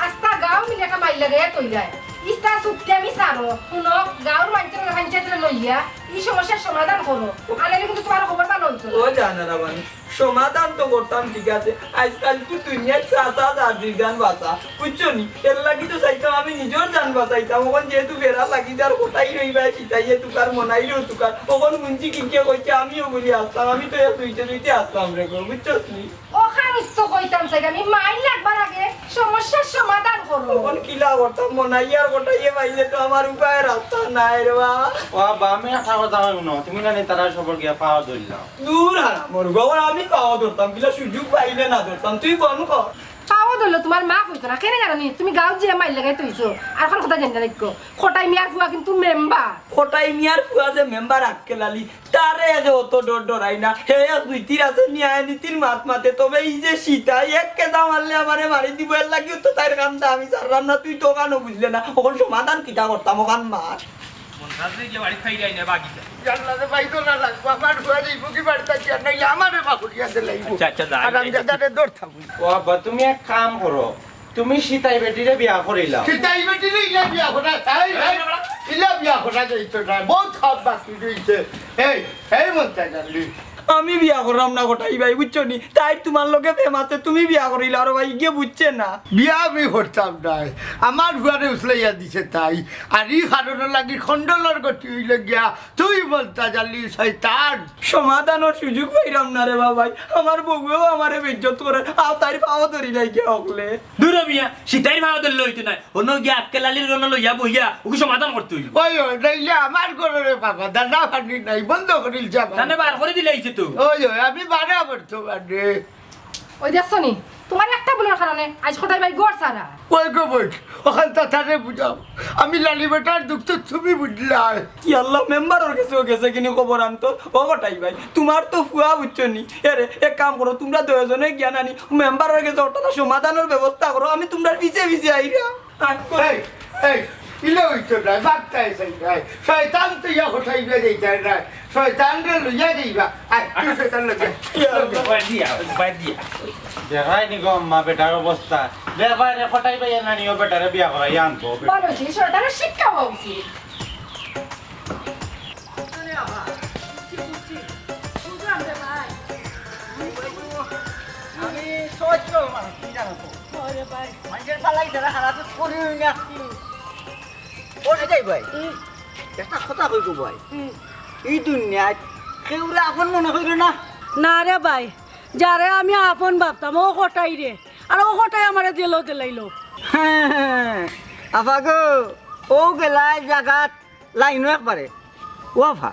আস্তা গাঁও মিলে একটা মাইর লাগাইয়া তৈরায়। ইস্তা চুক্তি আমি ছাড়ো। হুনো, গাঁওর মানষরে, মানষরে লইয়া ই সমস্যার সমাধান করো। আনাইলে কিন্তু তুমার খবর ভালা অইতো না। ও জানারা বানু, সমাধান তো করতাম, ঠিক আছে। আইজকাইল তো দুনিয়াত চাচা চাচির জান বাঁচা, বুঝছো নি? এরলাগি তো চাইতাম আমি নিজর জান বাঁচাইতাম। অখন যেহেতু বেড়া লাগি যার, কথাই রইবায়, সিতাইয়ে তুকার, মনাইরেও তুকার। অখন হুনছি কিগিয়ে কইছে, আমিও বলি আসলাম, আমি তো এক দুইতে দুইতে আসলাম রে গো, বুঝছস নি? অখান তো কইতাম চাই, আমি মাইর লাগবার আগে সমস্যার সমাধান করো। অখন কিলা করতাম, মনাইয়ার কটাইয়ে পাইলে তো আমার উপায় রাস্তা নাই রে বা। ও আব্বা, আমি একটা কথা কইমু না, তুমি জানি তারা সবর গিয়া পাও ধরলাম। দূর হারামর গো, আমি পাও ধরতাম, কিলা সুযোগ পাইলে না ধরতাম, তুই বন কর। পাও ধরলে তুমার মাফ অইতো না, কেনে জানো নি? তুমি গাঁওত যে মাইর লাগাই তৈছো, আর অখন কথা জানি না রাখো। কটাই মিয়ার ফুয়া কিন্তু মেম্বার। কটাই মিয়ার ফুয়া যে মেম্বার আক্কেল আলী, তারে যে অত ডর ডরাই না। হে এক দুই তীর আছে, ন্যায় নীতির মাত মাতে। তবে ই যে সিতাই, এক কেদা মারলে আমারে মারি দিবো, এরলাগিউ তো তাইর কান্দা আমি ছাড়লাম না। তুই তো অখানও বুঝলে না, অখন সমাধান কিতা করতাম, অখান মার। মন্তাজ রে গিয়া বাড়িত খাই যাই না, বাকি যা। ইয়াল্লা রে, বাইতো না লাগবো, আমার ফুয়া যাইবো কি বাড়িত থাকি, আর নাইলে আমারে বাকুড়িয়া দিলাইবো। আচ্ছা, আচ্ছা, যাই, আর আমি যাই। দাদারে ডর থাকবো। ও আব্বা, তুমি এক কাম করো, তুমি সিতাই বেটিরে বিয়া করিলাও। সিতাই বেটিরে ইলা বিয়া করা, এই, এই, ইলা বিয়া করা যাইতো না, বউত খাপ বাকি রইছে। এই, এই মন্তাজ আলী। আমি বিয়া কররাম না কটাই ভাই, বুঝছো নি? তাইর তুমার লগে প্রেম আছে, তুমি বিয়া করিলাও রে ভাই, ইগিয়ে বুঝছে না। বিয়া আমি করতাম নায়, আমার ফুয়ারে উছলাইয়া দিছে তাই। আর ই কারণর লাগি খন্ডলর গতি অইলো গিয়া, তুই মন্তাজ আলী শয়তান। সমাধানর সুযোগ পাইরাম না রে বাবাই, আমার বউয়েও আমারে বেইজ্জত করের, আর তাইর পাও ধরিলাই গিয়া অকলে। দূর হ মিয়া, সিতাইর পাও ধরলে অইতো নায়, অনো গিয়া আক্কেল আলীর গনো লইয়া বইয়া ওকে সমাধান করতে অইবো। ওই, ওই, নাইলে আমার ঘরো রে বাবা, দানা পানি নাই, বন্ধ করিল যা বাবা। তানে বার করি দিলাইছে তো। ওই, ওই, আমি বাড়া বর্তমানে। ওই দেখছো নি, তুমার একটা ভুলর কারণে আইজ কটাই ভাই ঘর ছাড়া। ওই গো বইন, অখান তাতারে বুঝাও, আমি লালি বেটার দুখ তো তুমি বুঝলায়। ইয়াল্লা, মেম্বারর গেছেও গেছে কিনি খবর আনতো। ও কটাই ভাই, তুমার তো ফুয়া বুঝছো নি। এরে, এক কাম করো, তুমরা দুইজনে গিয়া নানি মেম্বারর গেছে অটা সমাধানর ব্যবস্থা করো, আমি তুমরার পিছে পিছে আইরাম। এই, এই, ইলা অইতো নায়, বাগদায় চাই নায়। শয়তান তো ইয়া কটাই ভাই যাইতায় নায়। শয়তানরে লইয়া যাইবা। আয়, তুই শয়তান লইয়া। ইয়া আল্লাহ। উপায় দিয়া, উপায় দিয়া। দেখাই নি গো আম্মা বেটার অবস্থা। রে ভাই রে, কটাই ভাই না নিও বেটারে বিয়া করাই আনবো। বলো, সেই শয়তানের শিক্ষা হওয়া উচিত। আমি সহজ মানুষ, তুমি জানো তো। ওরে ভাই। মানুষের ফালাই তারা হারাতে করি না। ও সেটাই ভাই। হুম। একটা কথা কই গো ভাই। হুম। ই দুনিয়াত কেউরে আপন মনে করিও না। না রে ভাই, যারে আমি আপন ভাবতাম, ও কটাই রে। আর ও কটাই আমারে জেলো দিলাইলো। হ্যাঁ, আফা গো, ও গেলায় জাগাত লাইনও একবারে। ও আফা,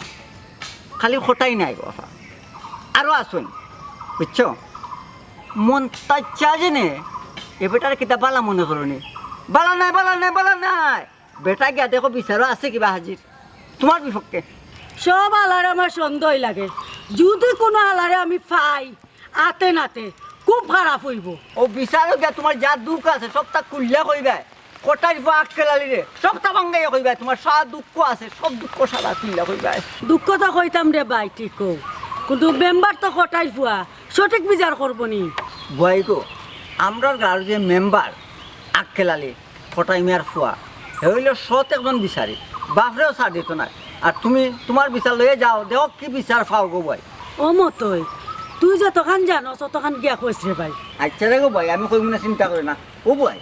খালি কটাই নায় গো আফা, আরো আছইন, বুঝছো? মন্তাজ আলী নে, এ বেটারে কিতা বালা মনে করো নি? বালা নায়, বালা নায়, বালা নায়। বেটা গিয়া দেখো বিচারো আছে কিবা হাজির তুমার বিপক্ষে। সব হালারে আমার সন্দেহ লাগে, যুদি কুনু হালারে আমি পাই আতে নাতে, খুব খারাপ অইবো। ও বিচারো গিয়া তুমার যা দুখ আছে সবতা খুলিয়া কইবায়। কটাইর ফুয়া আক্কেল আলীরে সবতা ভাঙ্গাইয়া কইবায়, তুমার যা দুখ আছে সব দুখ সারা খুলিয়া কইবায়। দুখ তো কইতাম রে ভাই, ঠিক কও, কিন্তু মেম্বার তো কটাইর ফুয়া, সঠিক বিচার করবো নি। ভাই গো, আমরার গাঁওর যে মেম্বার আক্কেল আলী, কটাই মিয়ার ফুয়া, হে অইলো সৎ একজন বিচারি, বাফরেও ছাড় দিতো নায়। আর তুমি তুমার বিচার লইয়া যাও, দেখো কি বিচার পাও গো ভাই। ও মতই, তুই যতখান জানোস, ততখান গিয়া কইস রে ভাই। আচ্ছা রে গো ভাই, আমি কইমু না, চিন্তা করিও না। ও ভাই,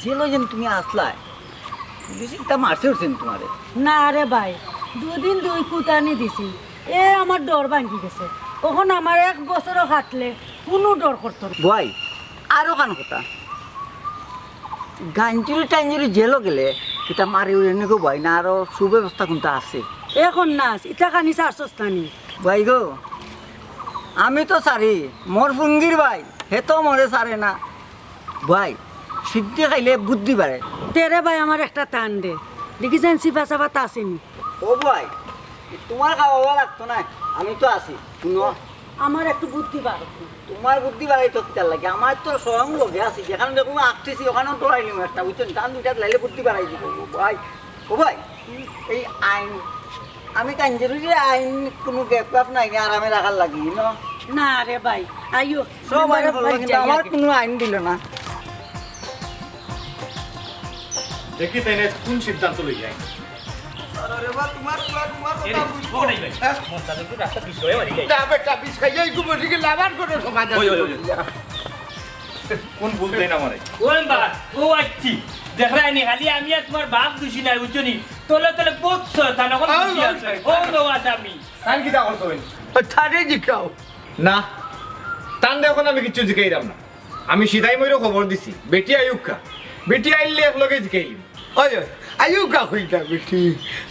জেলো যেন তুমি আছলায়, পুলিশে কিতা মারছে উঠছে নি তুমারে? না রে ভাই, দুদিন দুই কুটানি দিছি, এ আমার ডর ভাঙ্গি গেছে। অখন আমার এক বছরও খাটলে কুনু ডর করতো না। ভাই, আরো খান কথা, গাঞ্জুরি টাঞ্জুরি জেলো গেলে কিতা মারি উড়ে নি গো ভাই, না আরো সুব্যবস্থা কুনতা আছে? এখন না, ইতা খানি ছাড়ছস না নি? ভাই গো, আমি তো ছাড়ি, মোর ফুঙ্গির ভাই, হে তো মোরে ছাড়ে না। ভাই, সিদ্ধি খাইলে বুদ্ধি বাড়ে। তে রে ভাই, আমার একটা টান দে, দেখি যেন সিফা সাফা তা আছে নি। ও ভাই, তুমার খাওয়া লাগতো না, আমি তো আছি। হুনো, আমার একটু বুদ্ধি বাড়ো। তুমার বুদ্ধি বাড়াইতো কিতার লাগি? আমার তো স্বয়ং লগে আছি, যেখান দেখমু আটতেছি, অখানও ডরাই নিমু একটা, বুঝছো নি? টান দুইটা দিলাইলে বুদ্ধি বাড়াই দিবো। ও ভাই, ও ভাই, এই আইন, আমি কাঞ্জুরির আইন কুনু gap gap নাই নি, আরামে রাখার লাগি, you know? না রে ভাই, আইও, সব আইন মেম্বারে করলো, ভাই কিন্তু যাই আমার আগে। কুনু আইন দিলো না। দেখি তাই না কোন সিদ্ধান্ত লই যায়। আরে বা, তোমার, তোমার, তোমার কথা বুঝবো। ও নাই ভাই। হ্যাঁ? মন্তাজ তো রাস্তা বিষ হয়ে মারি যায়। না বেটা, বিষ খাইয়া এই কুমোর দিকে লাভার কোনো সমাধান ওই, ওই, ওই। নেই। কোন বুঝ দেয় না মানে? ও মেম্বার, ও আচ্ছি। দেখরায়নি, খালি আমি আর তোমার বাপ দোষী নাই, বুঝছো নি? তলে তলে বহুত শয়তান, এখন ও, দোষী ও, আছে। ও, ও, আসামি। তান কিতা করছো ভাই? ও, তারে জিকাও। না, তান এখন আমি কিচ্ছু জিকাইরাম না। আমি সিধাই মইরে খবর দিছি, বেটি আইউক্কা। বেটি আইলে এক লগে জিকাইলিম। ওই, ওই, আইউক্কা কইতা বেটি।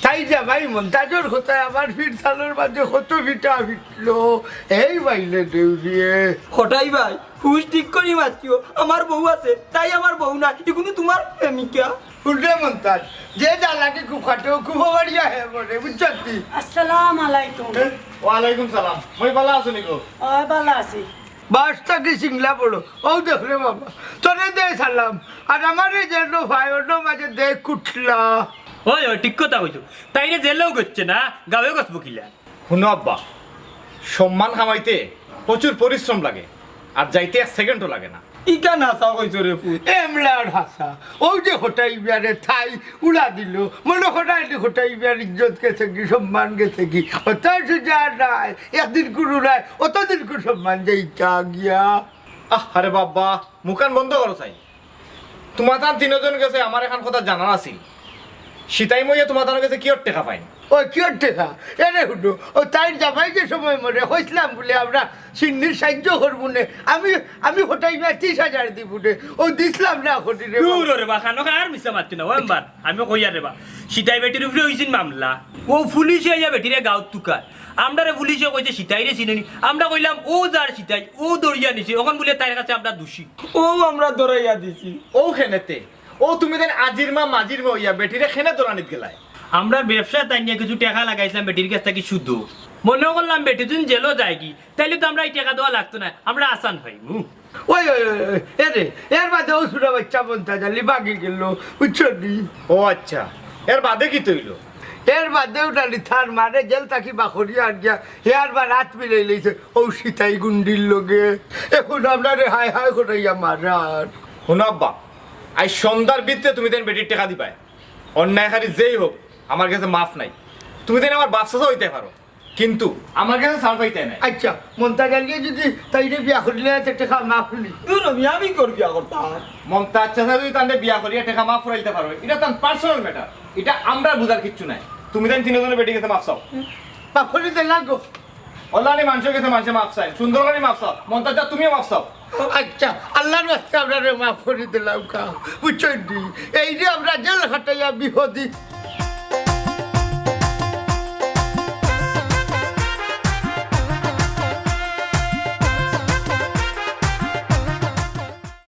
তাই জামাই মন্তাজর কথায় আমার ফির সালর মাঝে কত ফিটা ফিটলো। এই বাইলে দেউরিয়ে। কটাই ভাই, হুশ ঠিক করি মাতিও। আমার বউ আছে, তাই আমার বউ না। এগুলো তোমার প্রেমিকা। উঠে মন্তাজ, যে যা লাগে খুব খাটে, ও খুব বাড়িয়া হে বলে, বুঝছো তুই? আসসালাম আলাইকুম। ওয়ালাইকুম সালাম। মই ভালা আছো নিকো? অয়, ভালা আছি। বাস থাকি সিংলা বড়। ও দেখ রে বাবা, তোরে দে সালাম। আর আমারে যেন ভাই, অন্য মাঝে দে কুটলা। ওই, ওই, ঠিক কথা কইছো। তাইরে জেলেও গেছে না, গাঁয়ে গেছবো কিলা? হুনো আব্বা, সম্মান কামাইতে প্রচুর পরিশ্রম লাগে, আর যাইতে এক সেকেন্ডও লাগে না। ইকা না চাও কইছো রে পুত। এমলার হাসা, ওই যে হোটাই বিয়ারে থাই উড়া দিল, মনে হোটাই, হোটাই বিয়ার ইজ্জত গেছে কি, সম্মান গেছে কি? অত সুজা নাই, একদিন কুরু নাই, অতদিন কু সম্মান যাইতা গিয়া। আহ, আরে বাবা, মুখান বন্ধ করো চাই। তোমার তান তিনজন গেছে, আমার এখন কথা জানার আছিল। সিতাই মইয়া তোমার তান গেছে কিয়র টেকা পাইন? ও কিয়র টেকা? এরে হুনো, ও তাইর জামাই যে সময় মরে, কইছিলাম বলে আমরা সিন্নির সাহায্য করবো নে। আমি, আমি হোটাই না ত্রিশ হাজার দিব নে। ও দিছিলাম না হোটেলে। দূর রে বা, খানো আর মিছা মারতে না, ও মেম্বার। আমি কইয়ার রে বা, সিতাই বেটির উপরে হইছিল মামলা। ও পুলিশে আইয়া বেটিরে গাঁওত তুকার। আমরারে পুলিশে কইছে সিতাইরে চিনে নি। আমরা কইলাম, "ও যার সিতাই, ও দরিয়া নিছে, অখন বুলে তাইর কাছে আমরা দোষী।" ও আমরা ধরাইয়া দিছি। ও খেনেতে, ও তুমি দেন আজির মা মাঝির মা হইয়া বেটিরে খেনে দোরানিত গেলায়। আমরা ব্যবসা তাই নিয়া কিছু টেকা লাগাইছিলাম বেটির কাছ থাকি সুদো। মনে করলাম বেটি দিন জেলও যায়গি, তাইলে তো আমরা এই টেকা দেওয়া লাগতো না, আমরা আসান পাইমু। ওই, ওই, ওই, ওই, এ রে, এর বাদে ও ছোট বাচ্চা বনতা জানি বাগি গেল, বুঝছো নি? ও আচ্ছা, এর বাদে কি তৈল? এর বাদে উঠালি থার মারে জেল থাকি বাখরি আর গিয়া, হে আর বার রাত মিলাই লইছে, ও সিতাই গুন্ডির লগে। এখন আপনারে হায় হায় করাইয়া মারার। হুনো আব্বা, আজ সন্ধ্যার ভিতরে তুমি দেন বেটির টেকা দিবায়। অন্যায়কারী যেই হোক, আমার কাছে মাফ নাই। তুমি দেন আমার বাপ চাচা হইতে পারো, কিন্তু আমার কাছে ছাড় পাইতে নাই। আচ্ছা, মন্তা গালিয়ে যদি তাইরে বিয়া করিলে, তো টেকা মাফ নি। দূর, আমি, আমি কর বিয়া করতাম। মন্তা আচ্ছা, যদি তাহলে বিয়া করিয়া টেকা মাফ করাইতে পারো, এটা তার পার্সোনাল ম্যাটার, এটা আমরা বুঝার কিচ্ছু নাই। তুমি দেন তিনজনের বেটি গেছে মাফ চাও। মাফ করি দিলাম গো। অল্লানি মানুষের কাছে মানুষে মাফ চায়, সুন্দর করে মাফ চাও। মন্তা যা, তুমিও মাফ চাও। আচ্ছা, আল্লাহর রাস্তায় আপনারে মাফ করি দিলাম কা, বুঝছেন নি? এই যে আমরা জেল খাটাইয়া বিপদি